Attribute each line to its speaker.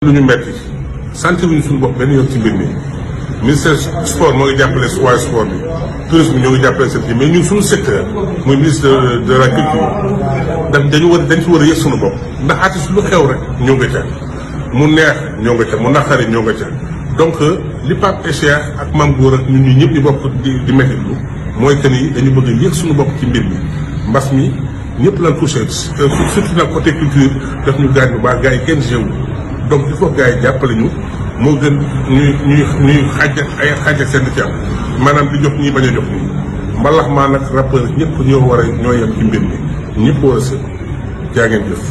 Speaker 1: lu ñu metti sentir wuñu suñu bopp benn yoon ci mbir mi ministère sport moo ngi jàppale waaye sport bi tourisme ñoo ngi jàppale seen kii mais ñun suñu secteur muy ministre de la culture dañ ci war a yëg suñu bopp ndax artiste lu xew rek ñoo nga ca mu neex ñoo nga ca mu naqari ñoo nga ca donc li Pape et Cheikh ak Mame Goor ak ñun ñëpp ñu bokk di mettitlu mooy que ni dañu bëgg a yëg suñu bopp ci mbir mi mbas mi ñëpp lan touché surtout nag côté culture daf ñu gaañ bu baax gars yi kenn géewu donc il faut gars yi jàppale ñu moo gën ñuy xaaj ak seen ci am maanaam di jox ñii bañ a jox ñii mbalax maa nag rappeur ñëpp ñoo yem ci mbir mi ñëpp war a seen jaa ngeen jëf